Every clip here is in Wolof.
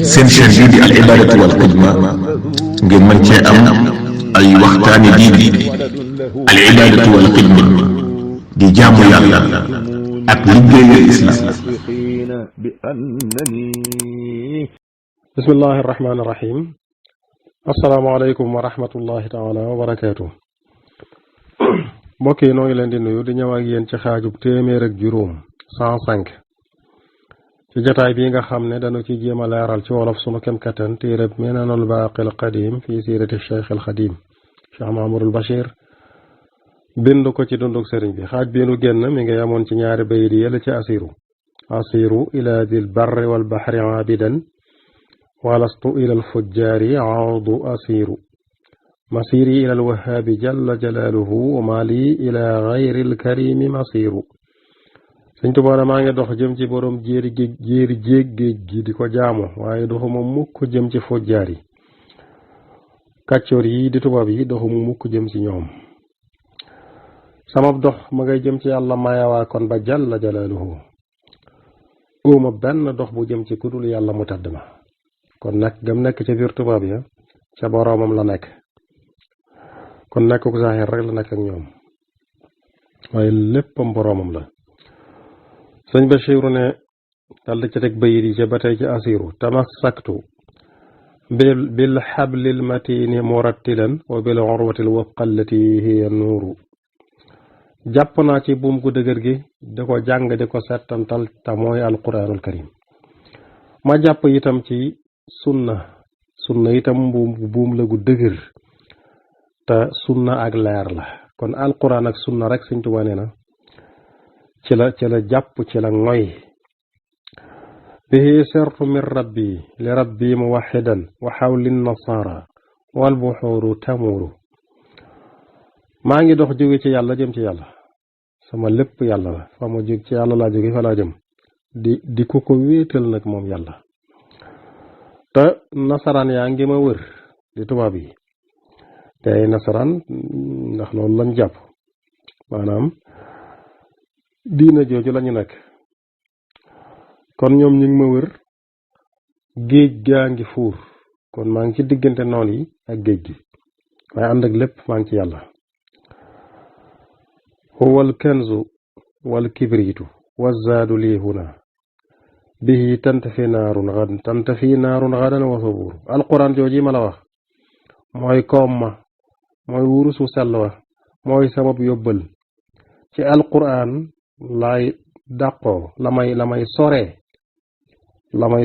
seen chaîne bii di al ibadatu wal xidma ngeen mën cee am ay waxtaani diine al ibadatu wal xidma di jaamu yàlla ak liggéeyal islam. bismillahi irrahmani irrahim. asalaamaaleykum wa rahmatullahi taala wa barakaatu. mbokk yi noo ngi leen di nuyu di ñëw ak yéen ci xaajub téeméer ak juróom 105 ci jataay bii nga xam ne dañu ci jéem a leeral ci wolof sunu kem kattan téereb minanul baaqil qadim fii siirati cheikh al xadim cheikh mahamadul bachir bind ko ci dunduk sëriñ bi. xaaj bii nu génn mi ngi amoon ci ñaari bayit yi yële ci asiru ila dil barri wal bahri aabidan walastu ila al fujjaari aawdu asiru masiri ila al wahaabi jalla jalaaluhu wa mali ila gayri al karimi masiru. sëñ Tuubaa maa ngi dox jëm ci borom jéeri jéeg géej gi di ko jaamu waaye doxuma mukk jëm ci fujjaar yi kàccoor yi di tubaab yi doxuma mukk jëm ci ñoom. sama dox ma ngay jëm ci yàlla maayawaa kon ba jalla jalaaluhu uma benn dox bu jëm ci kudul yàlla mu tàdd ma. kon nag gam nekk ca biir tubaab ya ca boroomam la nekk, kon nekk ku saaxir rek la nekk ak ñoom waaye léppam boroomam la. sëñ Bachiru ne dal di ca teg bayit yi ca ba tey ci asiru tamassaktu bil xablil matini murattilan wa bil urwatil wafqa allati hiya nuuru. jàpp naa ci buum gu dëgër gi di ko jàng di ko settantal te mooy alquranul karim. ma jàpp itam ci sunna itam buum la gu dëgër te sunna ak leer la. kon alquran ak sunna rek sëñ Tuubaa nee na ci la jàpp ci la ngoy. bihi sirtu min rabbi li rabbi muwaxidan wa xawlin nasara wal buxuuru tamuuru. maa ngi dox jóge ci yàlla jëm ci yàlla, sama lépp yàlla la. fa ma jóg ci yàlla laa jóge fa laa jëm di ku ko wéetal nag moom yàlla. te nasaraan yaa ngi ma wër di tubaab yi te ay nasaraan ndax loolu lañ jàpp, maanaam diina jooju lañu nekk. kon ñoom ñu ngi ma wër, géej gaa ngi fuur, kon maa ngi ci diggante noon yi ak géej gi waaye ànd ak lépp maa ngi ci yàlla. huwa al kanzu wal kibritu wa zaadu lii huna bihi tantafi naarun gadan wa subuur. alquran jooji ma la wax mooy koom ma, mooy wurusu sell wa, mooy sabab yóbbal. ci alquran laay dàqoo la may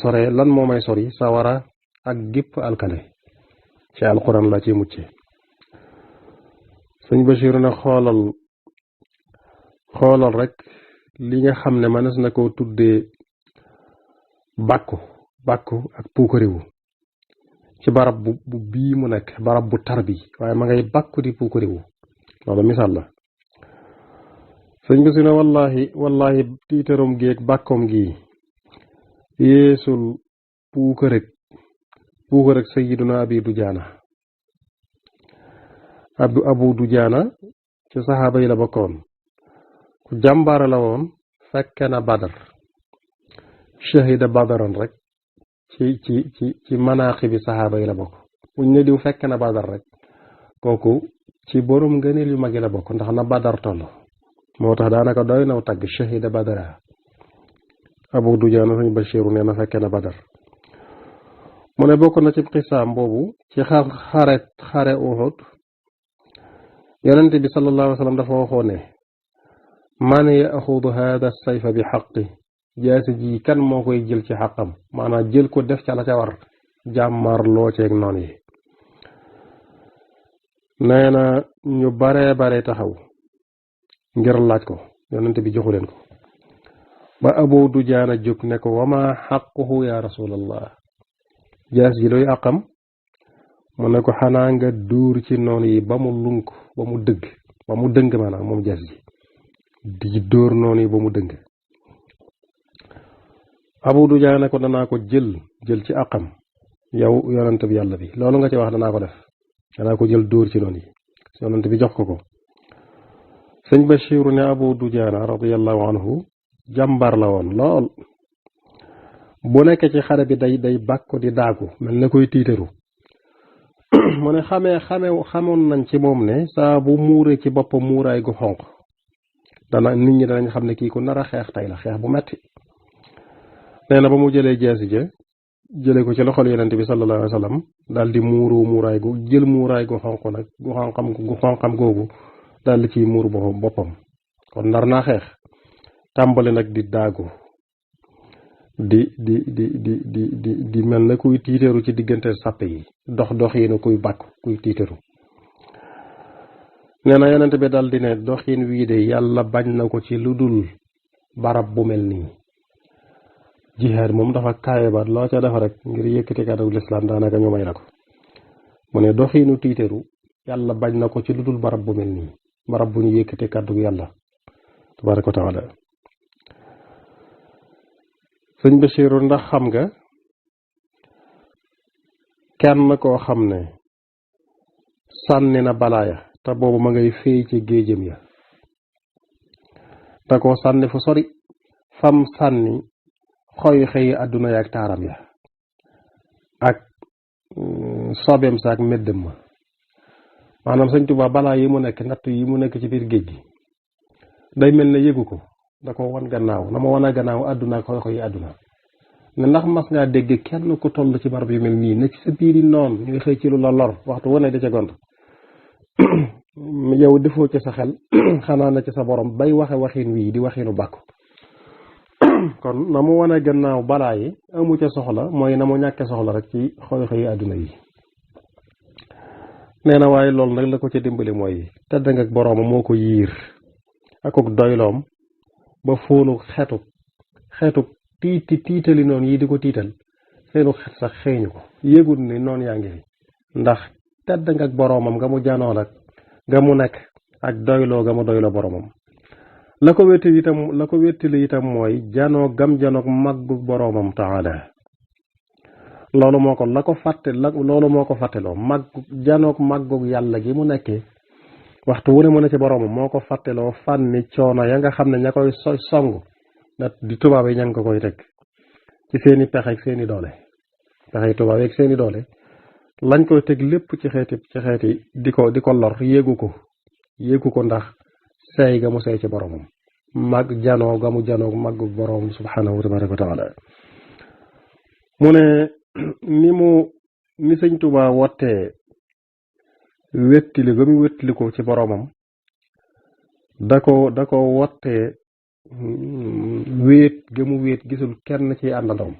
soree lan moo may sori sawara ak gépp alkane. ci alquran la ci mucce. sëñ Bachir ne xoolal rek li nga xam ne mënees na koo tuddee bàkku ak puukariwu ci barab bu bii mu nekk, barab bu tar bi, waaye ma ngay bàkku di puukariwu. loolu misaal la. sëñ bi si ne wallahi tiitaram géeg bàkkoom gi yeesul puukarëg sayiduna abu dujaana ci saxaaba yi la bokkoon. ku jàmbaare la woon, fekke na badar, shahida badaran rek ci manaaxi bi saxaaba yi la bokk. buñ ne diw fekke na badar rek kooku ci borom ngëneel yu mag yi la bokk, ndax na badar toll. moo tax daanaka doy naw tagg shahida badara. abu dujaana sëñ Bachiru nee na fekke na badar. mu ne bokk na ci xisaam boobu ci xare Uhud. yonent bi sallallahu alayhi wa sallam dafa waxoon ne man yaxudu hada sayfa bi xaqi. jaasi ji kan moo koy jël ci xaqam, maanaam jël ko def ca la ca war, jàmmar loo ceeg noon yi. nee na ñu bare taxaw ngir laaj ko, yonent bi joxu leen ko. ba Abu Dujaana jóg ne ko wama xaquhu ya rasulallah. jaas ji doy àqam. mu ne ko xanaa nga duur ci noon yi ba mu lunk ba mu dëng maanaam moom jaas ji di dóor noonu yi ba mu dëng. Abu Dujaana ne ko danaa ko jël ci àqam yow yonent bi yàlla bi, loolu nga ci wax danaa ko def, danaa ko jël dóor ci noonu yi. yonent bi jox ko. sëñ Bachiru ne Abu Dujaana radiyallahu anhu jàmbar la woon lool. bu nekk ci xare bi day bàkku di daagu mel na koy tiitaru mu ne xamoon nañ ci moom ne saa bu muuree ci boppam muuraay gu xonq nit ñi danañ xam ne kii ku nar a xeex tey la xeex bu metti nee na ba mu jëlee jeesi ja jëlee ko ci loxol yonent bi sallallahu alayhi wa sallam daal di muuraay gu jël muuraay gu xonq nag gu xonqam googu daal di ciy muur boppam kon nar naa xeex tàmbali nag di daagu di mel na kuy tiitaru ci diggante sàppe yi dox yi na kuy bàkku kuy tiitaru nee na yonent bi daal di ne doxin wii de yàlla bañ na ko ci lu dul barab bu mel nii jihaad moom dafa kaaye ba loo ca dafa rek ngir yëkkati kàddu lislaam daanaka ñu may la ko mu ne doxinu tiitaru yàlla bañ na ko ci lu dul barab bu mel nii barab bu ñu yëkkati kàddu yàlla tabaaraka wa taala sëñ Bachiru ndax xam nga kenn koo xam ne sànni na balaaya te boobu ma ngay féey ci géejëm ya da koo sànni fu sori fam sànni xoy xëyi àdduna yaak taaram ya ak sobeem sa ak meddam ma maanaam sëñ Tuubaa balaa yi mu nekk natt yi mu nekk ci biir géej gi day mel ne yëgu ko da ko wan gannaaw na ma wan a gannaaw àdduna ak xoy xëyi àdduna ne ndax mas ngaa dégg kenn ku toll ci barab yu mel nii ne ci sa biir yi noonu ñuy xëy ci lu la lor waxtu wane da ca gont yow defoo ci sa xel xanaa na ci sa borom bay waxe waxin wii di waxinu bàkku kon na mu wane gannaaw balaa yi amu ca soxla mooy na mu ñàkke soxla rek ci xoy xëyi àdduna yi nee na waaye loolu nag la ko ca dimbali mooy tedd nga ak borooma moo ko yiir akuk doyloom ba fóonu xeetu tiitali noonu yi di ko tiital seenu xet sax xeeñu ko yëgul ni noonu yaa ngi fi ndax tedd nga ak boroomam nga mu janool ak nga mu nekk ak doyloo nga mu doyloo boroomam la ko wéttali itam mooy janoo gam janoog màggu boroomam taala loolu moo ko fàtteloo janoog màggug yàlla gi mu nekkee waxtu wu ne mu ne ci boroomam moo ko fàtteloo fànni coono ya nga xam ne ña koy song di tubaab yi ña ngi ko koy teg ci seeni pexe ak seeni doole pexey tubaab yi ak seeni doole lañ koy teg lépp ci xeeti di ko lor yéegu ko ndax seey ga mu seey ci boromam janoo ga mu janoo màggu borom subhanahu tabaraka wa taala mu ne ni sëñ Tuubaa wottee wettili ga mu wettili ko ci boromam da ko wottee wéet ga mu wéet gisul kenn ci àndandoom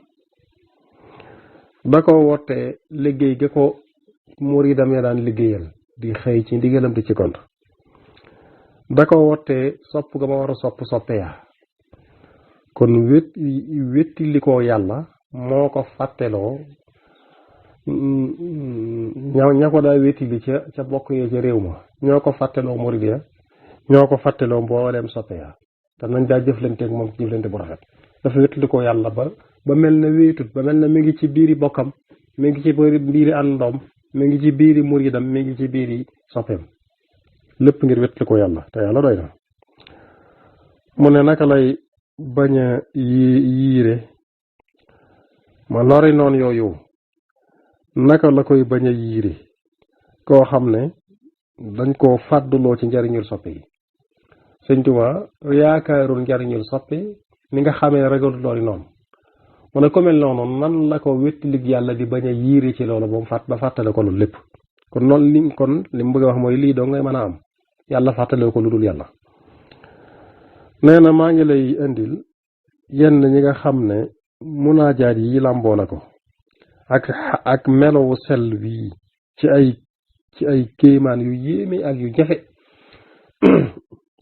da ko wottee liggéey ga ko muridam ya daan liggéeyal di xëy ci ndigalam di ci gont da ko wottee sopp ga ma war a soppe ya kon wétti li ko yàlla moo ko fàtteloo ña ko daa wétti li ca bokk yee ca réew ma ñoo ko fàtteloo murid ya ñoo ko fàtteloo mbooleem soppe ya te nañ daa jëflanteeg moom jëflante bu rafet dafa wéttali ko yàlla ba mel na wéetut ba mel na mi ngi ci biiri bokkam mi ngi ci biiri àndoom mi ngi ci biiri muridam mi ngi ci biiri soppeem lépp ngir wéttali ko yàlla te yàlla doy na mu ne naka lay bañ a yiire ma lori noonu yooyu naka la koy bañ a yiire koo xam ne dañ koo fàdduloo ci njariñul soppe yi sëñ Tuubaa yaakaarul njariñul soppe ni nga xamee regalu loolu noonu mu ne ko mel noonu nan la ko wéttali yàlla di bañ a yiire ci loolu ba fàttale ko loolu lépp kon noonu li mu bëgg a wax mooy lii doo ngay mën a am yàlla fàttale ko lu dul yàlla nee na maa ngi lay indil yenn ñi nga xam ne munaajaat yi làmboo na ko ak melowu sell bii ci ay kéemaan yu yéeme ak yu jafe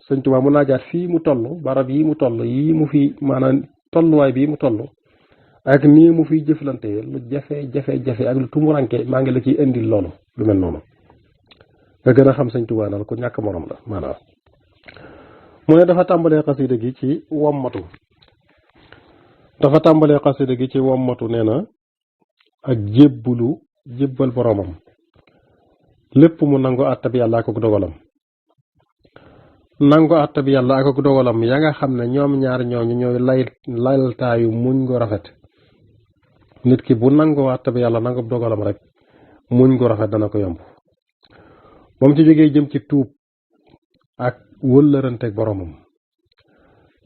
sëñ Tuubaa munaajaat fii mu toll barab yi mu toll yii mu fi maanaam tolluwaay bii mu toll ak nii mu fiy jëflante lu jafe ak lu tumuranke maa ngi la ciy indil loolu lu mel noonu nga gën a xam sëñ Tuubaa daal ku ñàkk morom la maanaam mu ne dafa tàmbalee xasida gi ci wommatu nee na ak jébbal boromam lépp mu nangu àttab yàlla ak dogalam nangu àttab yàlla ak dogalam ya nga xam ne ñoom ñaar ñooñu ñooy laytaayu muñ gu rafet nit ki bu nangoo àtte bi yàlla nangub dogalam rek muñ gu rafet dana ko yomb. moom ci jógee jëm ci tuub ak wëllëranteeg boromam,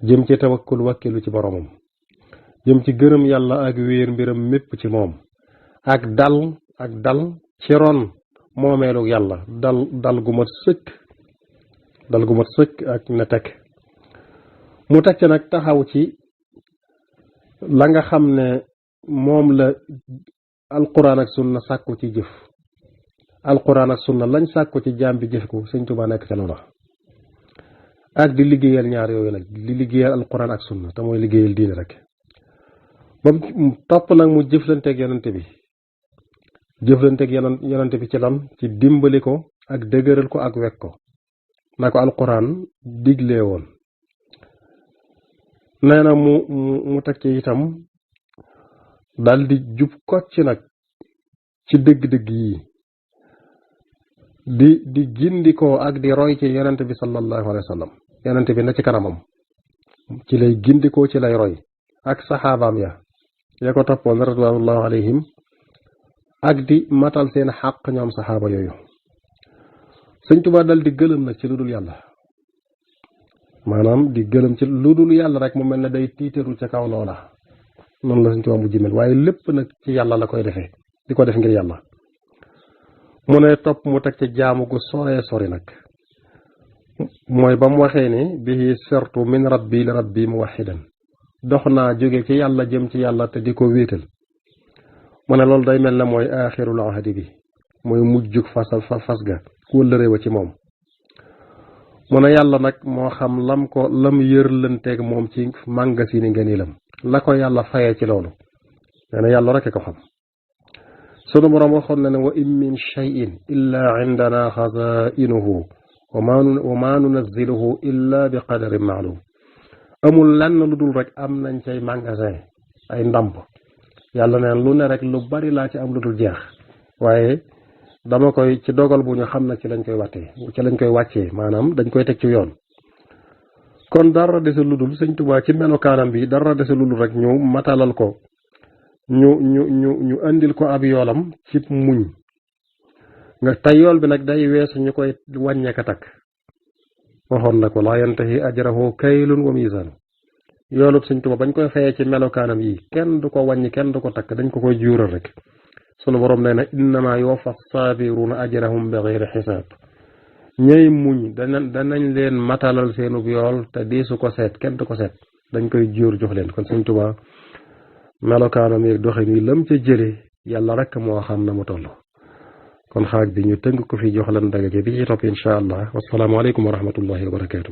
jëm ci tawakkul wakkilu ci boromam, jëm ci gërëm yàlla ak wéer mbiram mépp ci moom, ak dal ci ron moomeelu yàlla, dal gu mat sëkk ak ne teg mu teg ci nag taxaw ci la nga xam ne moom la alquran ak sunna sàkku ci jëf. alquran ak sunna lañ sàkku ci jaam bi jëf ko Sëñ Tuubaa nekk ca loola, ak di liggéeyal ñaar yooyu nag, di liggéeyal alquran ak sunna te mooy liggéeyal diine rek. ba mu topp nag mu jëflanteeg yonante bi ci lan, ci dimbali ko ak dëgëral ko ak wekk ko na ko alquran diglee woon. nee na mu teg ci itam dal di jub kocc nag ci dëgg-dëgg yi, di gindikoo ak di roy ci yonante bi sallallahu alayhi wa sallam. yonante bi na ci kanamam, ci lay gindikoo, ci lay roy ak saxaabaam ya ko toppoon radiyallahu alayhim, ak di matal seen xàq ñoom saxaaba yooyu. Sëñ Tuubaa dal di gëlëm nag ci lu dul yàlla, maanaam di gëlëm ci lu dul yàlla rek mu mel ne day tiitaru ca kaw loola. noonu la Sëñ Tuubaa mu jimel, waaye lépp nag ci yàlla la koy defee, di ko def ngir yàlla. mu ne topp mu teg ci jaamu gu soree sori nag, mooy ba mu waxee ni bihi sirtu min rabbi li rabbi muwahidan, dox naa jóge ci yàlla jëm ci yàlla te di ko wéetal. mu ne loolu day mel ne mooy aaxirul ahdi bi, mooy mujjug fas ga wëllëre wa ci moom. mu ne yàlla nag moo xam lam yërlanteeg moom ci màngasini ngëneelam, la ko yàlla fayee ci loolu nee na yàlla rek ko xam. sunu boroom waxoon na ne wa in min shay'in illa indana xazainuhu wa ma nunazziluhu illa bi qadarin maalum. amul lenn lu dul rek am nañ cay magasin, ay ndàmp. yàlla neen lu ne rek lu bari laa ci am lu dul jeex, waaye dama koy ci dogal bu ñu xam na ci lañ koy wàccee maanaam dañ koy teg ci yoon. kon dara dese lu dul Sëñ Tuubaa ci melokaanam bi, dara dese lu dul rek ñu matalal ko, ñu andil ko ab yoolam ci muñ nga tey yool bi nag day weesu ñu koy wàññeeka takk. waxoon na ko laa yantahi ajrahu kaylun wa miisaan. yoolub Sëñ Tuubaa bañ koy fayee ci melokaanam yi kenn du ko wàññi, kenn du ko takk, dañ ko koy juural rek. sunu borom nee na innama yuwaffa saabiruuna ajrahum bi xayri xisaab. ñay muñ danañ leen matalal seenub yool te diisu ko seet, kenn du ko seet, dañ koy juur jox leen. kon Sëñ Tuubaa melokaanam yeeg doxin wi lam ca jële yàlla rek moo xam na mu toll. kon xaaj bi ñu tënk ko fi jox leen daje bi ci topp incha allah. wassalaamu aleykum wa rahmatullahi wa barakaatu.